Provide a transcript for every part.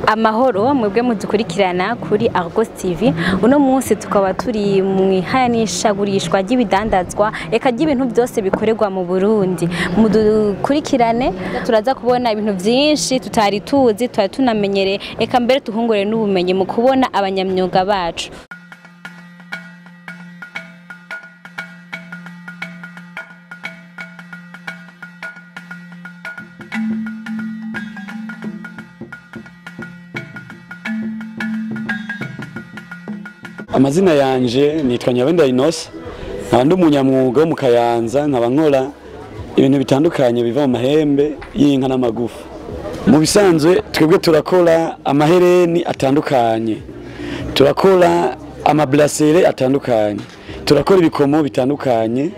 Amahoro mwebwe mudukurikirana kuri Argos TV. Uno munsi tukaba turi mu ihayanishagurishwa ry'ibidandazwa eka ry'ibintu byose bikorerwa mu Burundi. Mudukurikirane, turaza kubona ibintu byinshi tutari tuzi, twari tunamenyereye, eka mbere tuhungure n'ubumenyi mu kubona abanyamyuga bacu. Amazina yanje nitwa Nyabenda Inosa, nkaba ndi umunyamwuga wo mu Kayanza, nkaba nkora ibintu bitandukanye biva mu mahembe y'inka n'amagufa. Mu bisanzwe twebwe turakora amahereni atandukanye, turakora amablasere atandukanye, turakora ibikomo bitandukanye,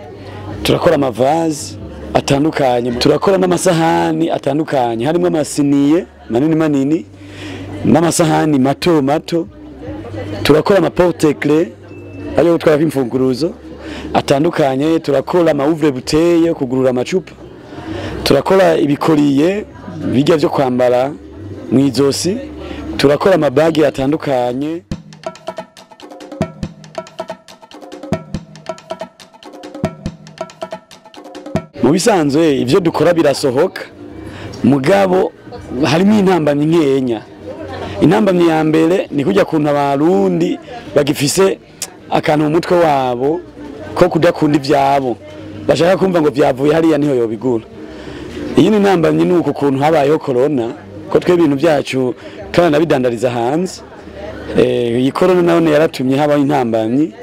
turakora amavaze atandukanye, turakora n'amasahani atandukanye, harimo amasiniye manini manini n'amasahani mato mato. Turakora ama porte-clés ayo gutwara imfunguruzo atandukanye, turakora ama ouvre bouteille kugurura amacupa, turakora ibikoriye bijya byo kwambara mu izosi, turakora amabagi atandukanye. Mu bisanzwe ivyo dukora birasohoka, mugabo harimo intambamyi nkenya. Intambamyi ya mbere ni kujya kuntu abarundi bagifise akantu mu mutwe wabo ko kudakunda ivyabo, bashaka kumva ngo vyavuye hariya niho yobigura. Iyi ni intambamyi nuko kuntu habayeho corona, ko twe ibintu byacu twanabidandariza hanze. Iyi corona naone yaratumye habaho intambamyi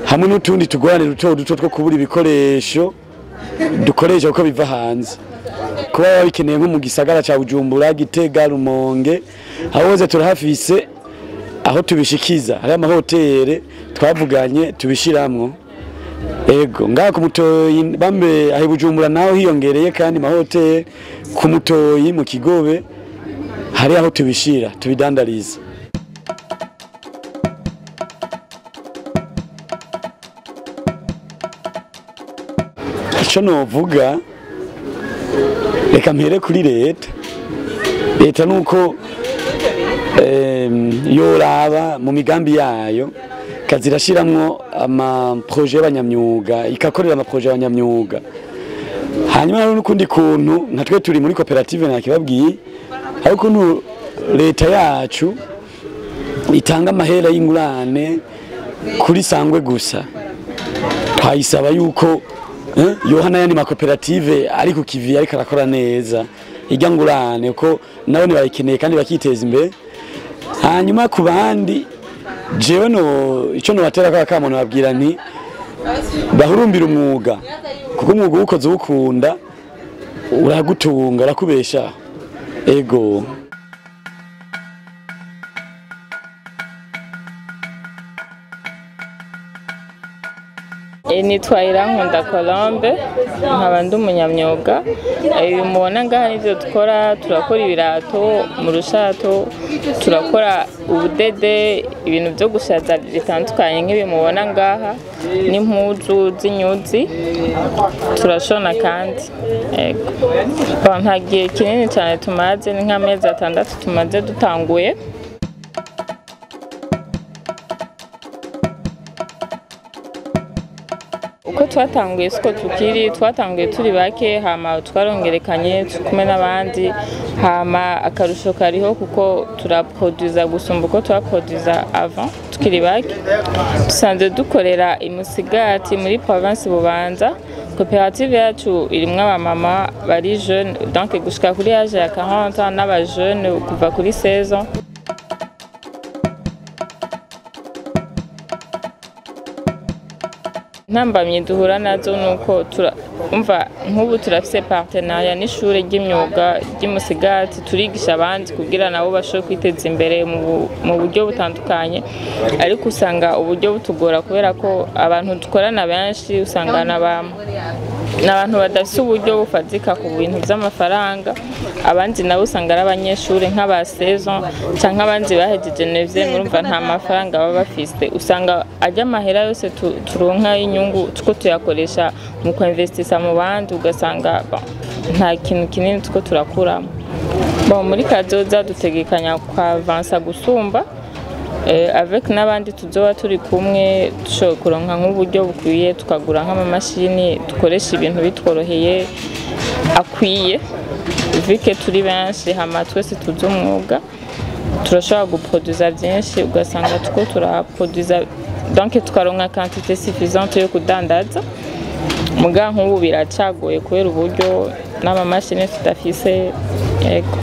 hamwe n'utundi tugorane duto duto two kubura ibikoresho dukoresha uko biva hanze. Kuba babikeneye nko mu gisagara ca Bujumbura, Gitega, Rumonge, aho hose turahafise aho tubishikiza, hari amahoteli twavuganye tubishiramwo. Ego ngaha ku Mutoyi bambe aho Bujumbura naho hiyongereye kandi amahoteli ku Mutoyi mu Kigobe hari aho tubishira tubidandariza. Ico novuga reka mpere kuri leta. Leta nuko yoraba mu migambi yayo kazirashiramwo ama projet y'abanyamyuga, ikakorera ama projet y'abanyamyuga. Hanyuma rero n'ukundi kuntu nka twe turi muri koperative nakibabwiye, hari ukuntu leta yacu itanga amahera y'ingurane kuri sangwe gusa. Twayisaba yuko yohana yani makoperative ari ku kivi ariko arakora neza ijya ngurane ko nabo ni bayikeneye kandi bakiteza imbere. Hanyuma ku bandi jewe no ico no batera kwa kamuntu babwira nti bahurumbira umwuga, kuko umwuga ukoze ukunda uragutunga, urakubesha. Ego. Nitwa Irankunda Colombe, nkaba ndi umunyamyuga. Ibi mubona ngaha nivyo dukora, turakora ibirato mu rushato, turakora ubudede, ibintu vyo gushaza bitandukanye nk'ibi mubona ngaha, n'impuzu z'inyuzi turashona kandi. Ego. Nta gihe kinini cyane tumaze, ni nk'amezi 6 tumaze dutanguye. Uko twatanguye siko tukiri, twatanguye turi bake, hama twarongerekanye kumwe n'abandi, hama akarusho kariho kuko turaproduza gusumba uko twaproduza avant tukiri bake. Dusanzwe dukorera imusigati muri province Bubanza. Koperative yacu irimwo abamama bari jeune, donc gushika kuri âge ya 40 ans n'aba jeune kuva kuri 16 ans. Ntambamye duhura nazo nuko umva nk'ubu turafise partenariat n'ishure ry'imyuga ry'Imusigati, turigisha abandi kugira nabo bashobore kwiteza imbere mu buryo butandukanye, ariko usanga uburyo butugora kubera ko abantu dukorana benshi usanga n'abantu badafise uburyo bufatika ku bintu vy'amafaranga, abandi nabo usanga ari abanyeshure nk'aba saison canke abandi bahejeje neuvième, murumva nta mafaranga baba bafise, usanga ajya amahera yose turonka y'inyungu tuko tuyakoresha mu kuinvestisa mu bandi, ugasanga nta kintu kinini tuko turakuramo. Bon, muri kazoza dutegekanya kwavansa gusumba avec n'abandi tuzoba turi kumwe, dushoboye kuronka nk'uburyo bukwiye tukagura nk'amamashini dukoresha ibintu bitworoheye akwiye, vu que turi benshi hama twese tuzi umwuga, turashobora guproduza byinshi, ugasanga tuko turaproduza, donc tukaronka quantité suffisante yo kudandaza. Muga nk'ubu biracagoye kubera uburyo n'amamashini tudafise. Yego.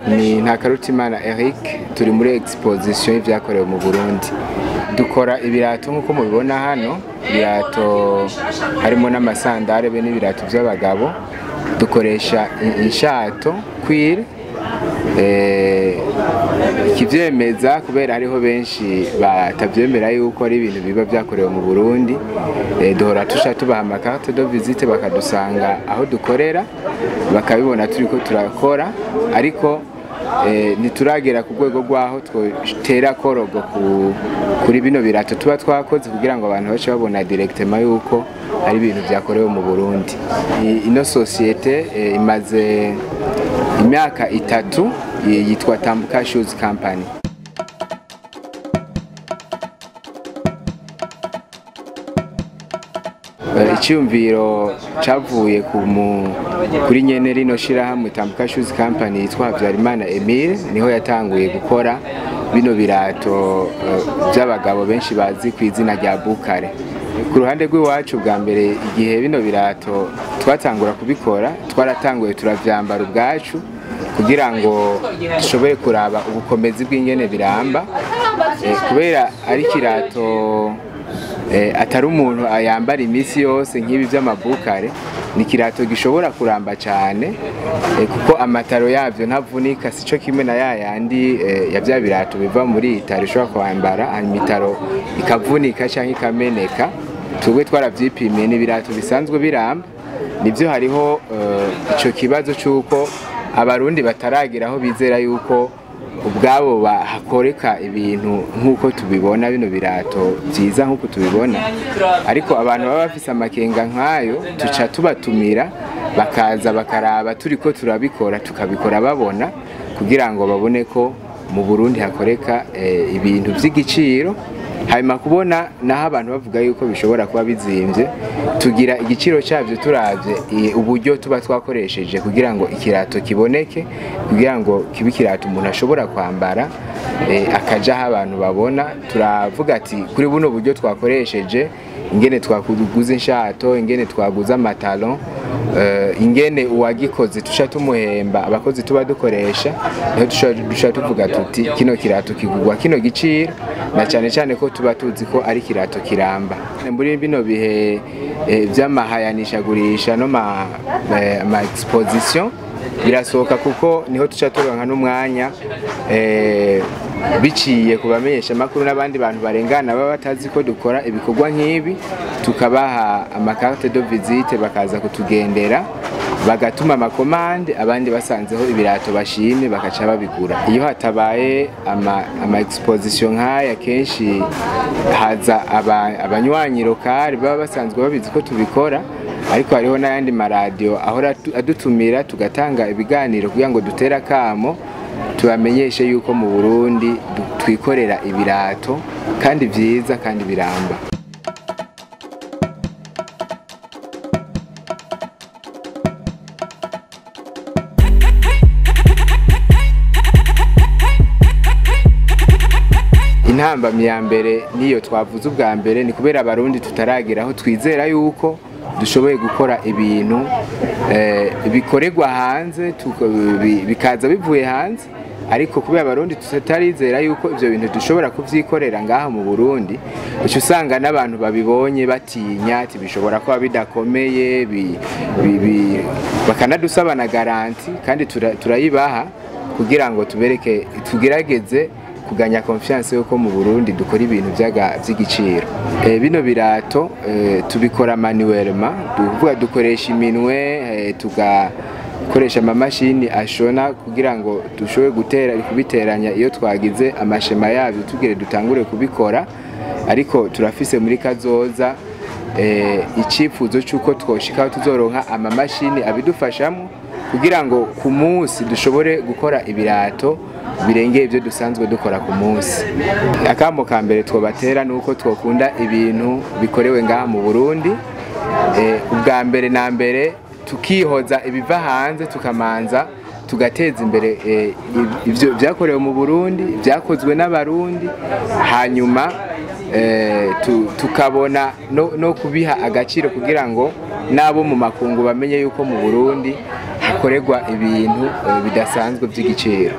Ni Ntakarutimana Eric, turi muri exposition y'ivyakorewe mu Burundi. Dukora ibirato nk'uko mubibona hano, ibirato harimo n'amasandare be n'ibirato by'abagabo. Dukoresha inshato cuir, ikivyemeza kubera hariho benshi batavyemera yuko ari ibintu biba vyakorewe mu Burundi. Duhora tusha tubaha amakarte de visite bakadusanga aho dukorera bakabibona turiko turakora, ariko ntituragera ku rwego rw'aho twotera korogo kuri bino birato tuba twakoze kugira ngo abantu bace babona directement yuko ari ibintu vyakorewe mu Burundi. Ino societe imaze imyaka 3, yitwa Tambuka Shoes Company. Icyumviro cavuye kuri nyene rino shirahamwe Tambuka Shoes Company yitwa Habyarimana Emile, niho yatanguye gukora bino birato by'abagabo benshi bazi ku izina rya Bukare. Ku ruhande rw'iwacu, bwa mbere igihe bino birato twatangura kubikora, twaratanguye turavyambara ubwacu kugira ngo dushobore kuraba ubukomezi bw'ingene biramba, kubera ari kirato atari umuntu ayambara iminsi yose nk'ibi by'amabukare. Ni ikirato gishobora kuramba cyane, kuko amataro yavyo ntavunika, sico kimwe na yayandi ya bya birato biva muri itaro ushobora kwambara hanyuma itaro ikavunika cyangwa ikameneka. Twebwe twaravyipimiye, ni ibirato bisanzwe biramba. Nivyo hariho ico kibazo c'uko abarundi bataragira aho bizera yuko ubwabo bahakoreka ibintu nk'uko tubibona, bino birato byiza nk'uko tubibona, ariko abantu baba bafise amakenga nk'ayo tuca tubatumira bakaza bakaraba turiko turabikora, tukabikora babona, kugira ngo babone ko mu Burundi hakoreka ibintu by'igiciro. Hanyuma kubona naho abantu bavuga yuko bishobora kuba bizimvye, tugira igiciro cyabyo turavye uburyo tuba twakoresheje kugira ngo ikirato kiboneke, kugira ngo kibe ikirato umuntu ashobora kwambara, akaja aho abantu babona. Turavuga ati kuri buno buryo twakoresheje, ingene twaguze inshato, ingene twaguze amatalon, ingene uwagikoze tuca tumuhemba, abakozi tuba dukoresha, niho duca tuvuga tuti kino kirato kigugwa kino giciro, na cyane cyane ko tuba tuzi ko ari kirato kiramba. Muri bino bihe by'amahayanishagurisha no ma exposition birasohoka, kuko niho tuca turonka n'umwanya biciye kubamenyesha makuru n'abandi bantu barengana baba batazi ko dukora ibikorwa nk'ibi, tukabaha amakarte de visite bakaza kutugendera, bagatuma amakomande, abandi basanzeho ibirato bashimye bakaca babigura. Iyo hatabaye ama exposition nk'aya, kenshi haza abanywanyi lokali baba basanzwe babizi ko tubikora, ariko hariho n'ayandi maradiyo ahora adutumira tugatanga ibiganiro kugira ngo dutere akamo tubamenyeshe yuko mu Burundi twikorera ibirato kandi vyiza kandi biramba. Intambamyi ya mbere niyo twavuze ubwa mbere, ni kubera abarundi tutaragera aho twizera yuko dushoboye gukora ibintu bikorerwa hanze, bikaza bivuye hanze, ariko kubera abarundi tutarizera yuko ivyo bintu dushobora kuvyikorera ngaha mu Burundi, uca usanga n'abantu babibonye batinya ati bishobora kuba bidakomeye, bakanadusaba na garanti, kandi turayibaha kugira ngo tubereke, tugerageze kuganya confiance yuko mu Burundi dukora ibintu by'igiciro. Bino birato tubikora manuellement, duvuga dukoresha iminwe, Turakoresha amamashini ashona kugira ngo dushobore gutera kubiteranya iyo twagize amashema yabyo tugire dutangure kubikora. Ariko turafise muri kazoza icyifuzo cy'uko twoshikaho tuzoronka amamashini abidufashamo kugira ngo ku munsi dushobore gukora ibirato birengeye ibyo dusanzwe dukora ku munsi. Akamo ka mbere twobatera ni uko twokunda ibintu bikorewe ngaha mu Burundi. Ubwa mbere na mbere tukihoza ibiva hanze, tukamanza tugateza imbere ibyo byakorewe mu Burundi, byakozwe n'Abarundi, hanyuma tukabona no kubiha agaciro kugira ngo n'abo mu makungu bamenye yuko mu Burundi hakorerwa ibintu bidasanzwe by'igiciro.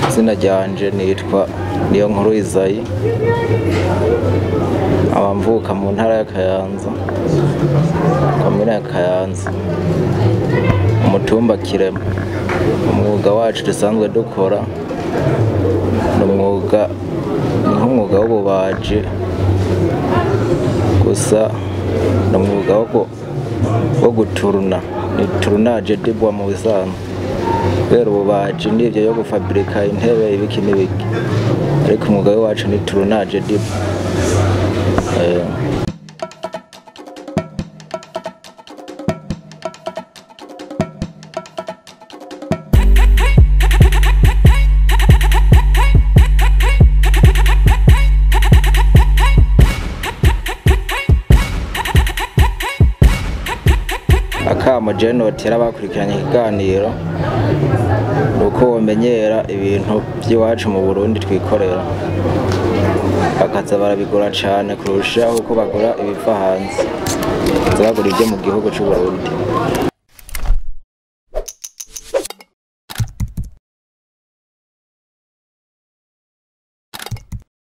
Izina ryanje nitwa Niyonkuru Isayi, nkaba mvuka mu ntara ya Kayanza, komine ya Kayanza, umutumba Kirema. Umwuga wacu dusanzwe dukora ni umwuga, ni nk'umwuga w'ububaji, gusa ni umwuga wo guturuna, ni tournage de bois mu bisanzwe. Kubera ububaji n'ibyo yo gufabrika intebe ibiki n'ibiki, ariko umwuga wacu ni tournage de bois. Akamo jewe notera bakurikiranye ikiganiro nuko bomenyera ibintu by'iwacu mu Burundi twikorera, bakaza barabigura cane kurusha uko bagura ibiva hanze, baza bagura ibyo mu gihugu c'u Burundi.